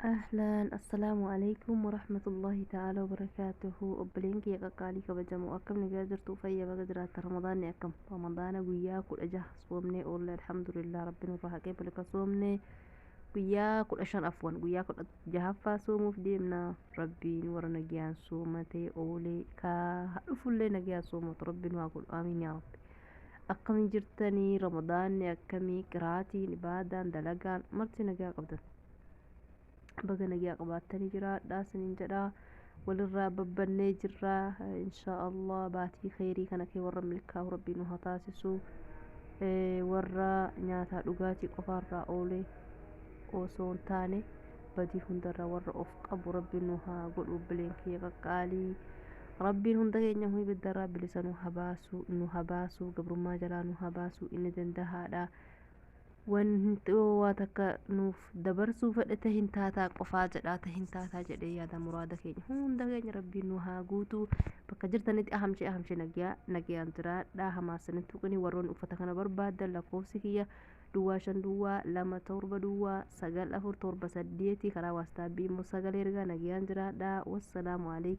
Ahlan, assalaamu alaikum warahmatullahi ta'ala wabarakaatuhu. Obboleen kiyya qaqqaalii kabajamoo, akkam nagaa jirtu? Fayya baga jiraatta. Ramadaanni akkam? Ramadaana guyyaa 16 soomnee oolle, alhamdulillah. Rabbiin irraa haqee bulika soomnee guyyaa 15, afwan, guyyaa 16ffaa soomuuf deemna. Rabbiin warra nagayaan soomatee oolee kaa dhufullee nagayaan soomatu rabbiin waa godhu, amiin yaa rabbi. Akkam jirtanii? Ramadaanni akkamii? Qiraatiin, ibaadaan, dalagaan marti nagaa qabdan? Baga nagaa qabaattanii jiraadhaa isiniin jedhaa. Walirraa babbannee jirraa. Inshaa Allah baatii kheyrii kana kee warra milkaa'u rabbiin nu haa taasisu. Warra nyaataa dhugaatii qofaarraa oole osoo hin taane badii hundarraa warra of qabu rabbiin nu haa godhu. Obboleen kiyya qaqqaalii, rabbiin hunda keenya ibiddarraa bilisa nu haa baasu, nu haa baasu, gabrummaa jalaa nu haa baasu. Inni dandahaadha. Wanti waa takka nuuf dabarsuu fedhe tahin taataa qofaa jedhaa, tahin taataa jedhee yaada. Muraada keenya hunda keenya rabbiin nu haa guutu. Bakka jirtanitti ahamshee ahamshee nagiyaa nagiyaan jiraadhaa. Hamaasanii tuqanii warroonni uffata kana barbaadan lakkoofsi kiyya 050 02 70 9 4 7 8, karaa WhatsAppii immoo sagalee ergaa. Nagiyaan jiraadhaa. Wassalaamu alaikum.